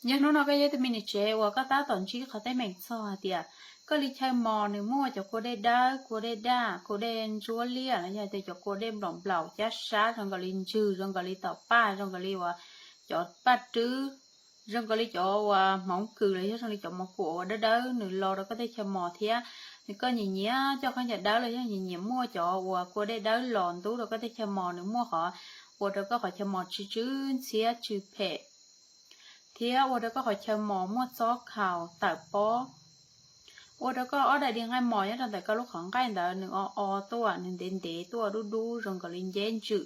Yog hnub no koj yog tus me niam tsev uas koj tab tom ntsib qhov teeb meem txog hais tias koj li chaw mos nws muaj cov kua dej dawb, kua dej daj, kua dej ntsuab liaj los yog tias cov kua dej nplaum nplaum cab sab zoo nkaus li ntswg, zoo nkaus li tom paj, zoo nkaus li uas cov paj rwb, zoo nkaus li cov uas hmoov kws los yog zoo li cov mov kuam uas dawb dawb nws los rau koj tej chaw mos thiab nws koj nyiam nyiam coj khaub ncaws dawb los yog nyiam nyiam muaj cov uas kua dej dawb los ntub rau koj tej chaw mos, nws muaj qhov ua rau koj qhov chaw mos tsw tsw ntxhiab tsw phem thiab ua rau koj qhov chaw mos muaj txob khaus tawm pob, ua rau koj ob daim di nqaij mos nyob rau ntawm koj lub qhov nqaij ntawd nws o o tuaj, nws ntev ntev tuaj, dub dub zoo nkaus li nceb ntswm.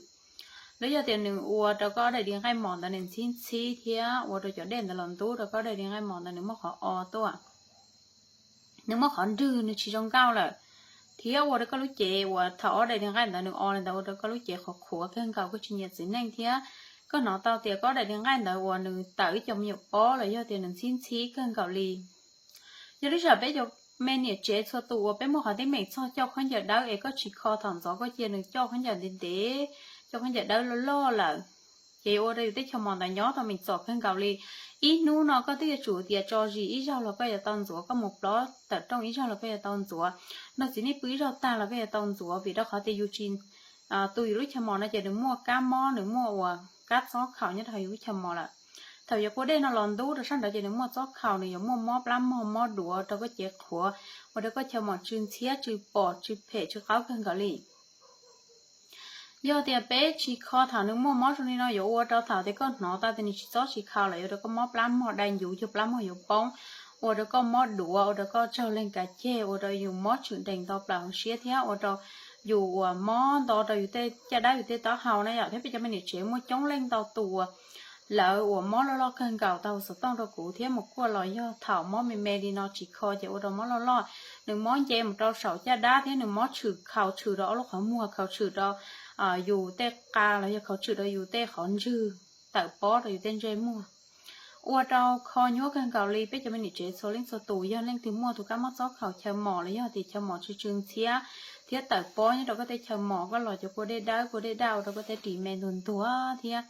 Los yog tias nws ua rau koj ob daim di nqaij mos ntawd nws ntxhib ntxhib thiab ua rau cov dej ntawd los ntub rau koj ob daim di nqaij mos ntawd nws muaj qhov o tuaj, nws muaj qhov nrwg, nws tsis zoo nkauj lawm, thiab ua rau koj lub cev uas thaum ob daim di nqaij ntawd nws o li ntawd ua rau koj lub cev qhuav qhuav kawg nkaus, koj tsis nyiam txiv neej thiab koj hnov tau tias koj ob daim di nqaij ntawd uas nws tawm ib co me nyuam pob los yog tias nws ntxhib ntxhib kawg nkaus li. Yog li ntawd peb cov me niam tsev txhua tus uas peb muaj qhov teeb meem txog coj khaub ncaws dawb es koj tsis kho thaum ntxov, koj cia nws coj khaub ncaws ntev ntev, coj khaub ncaws dawb loj loj lawm, ces yuav ua rau yus tej chaw mos ntawd nyob tau me ntxov kawg nkaus li. Ib hnub no koj twb yuav tsum tias tso zis ib zaug los koj yuav tau ntxuav, koj mus plob tawm rooj ib zaug los koj yuav tau ntxuav, nrog txiv neej pw ib zaug tag los koj yuav tau ntxuav, vim rau qhov tias yus tsis tu yus lub chaw mos no ces nws muaj kab mob, nws muaj uas kab txob khaus nyob rau hauv yus lub chaw mos lawm. Thaum yog kua dej no los ntub rau sab nraud ces nws muaj txob khaus, nws yuav muaj mob plab mog, mob duav rau koj cev qhuav, ua rau koj chaw mos tsw ntxhiab, tsw pom, tsw phem, tsw qaub kawg nkaus li. Yog tias peb tsis kho thaum nws muaj mob zoo li no yuav ua rau thaum tias koj hnov tau tias nws tsis txob tsis khaus lawm yuav ua rau koj mob plab mog, dai ncuv cuag plab mog yuav poob, ua rau koj mob duav, ua rau koj tsaug leeg kav ceg, ua rau yus mob tshwm nrees nto plaws hauv siab thiab ua rau yus uas mob nto rau yus tej caj dab, yus tej taub hau na yom. Thiab peb cov me niam tsev muaj coob leej ntau tus uas lawv uas mob loj loj kawg nkaus tau hu xov tooj rau kuv thiab mus kuaj los yog thaum mob me me li no tsis kho ces ua rau mob loj loj, nws mob nce mus rau saum caj dab thiab nws mob tshwm khaus tshwm rau ob lub qhov muag, khaus tshwm rau yus tej qa los yog khaus tshwm rau yus tej qhov ntswg, tawm pob rau yus tej ntsej muag, ua rau kho nyuab kawg nkaus li. Peb cov me niam tsev txhua leej txhua tus yog leej twg muaj tus kab mob txob khaus chaw mos los yog tias chaw mos tsw tsw ntxhiab thiab tawm pob nyob rau koj tej chaw mos, koj los cov kua dej dawb kua dej daj ua rau koj tej ris me ntuag ntuag thiab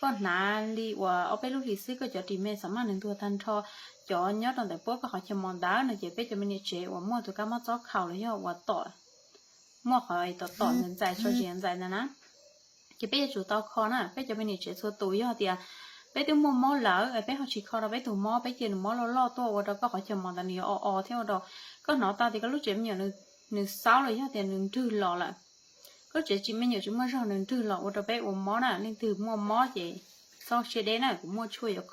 koj hnav li uas ob peb lub hlis xwb koj cov ris me xam maj nws ntuag tag nrho, cov nyob rau ntawm puab koj qhov chaw mos ntawd no ces peb cov me niam tsev uas muaj tus kab mob txob khaus los yog uas tom, muaj qhov tom tom ntxais ntxais tso zis ntxais ntawd na, ces peb yuav tsum tau kho na. Peb cov me niam tsev txhua tus yog tias peb twb muaj mob lawm es peb ho tsis kho rau peb tus mob, peb cia nws mob loj loj tuaj ua rau koj qhov chaw mos ntawd nws yuav o o thiab ua rau koj hnov tau tias koj lub tsev me nyuam nws xaub los yog tias nws nrwg los lawm, koj tsev tsis me nyuam tsis muaj zog nws nrwg los ua rau peb ua mob na. Leej twg muaj mob ces txhob siab deb na, kuv muaj tshuaj yuav kho.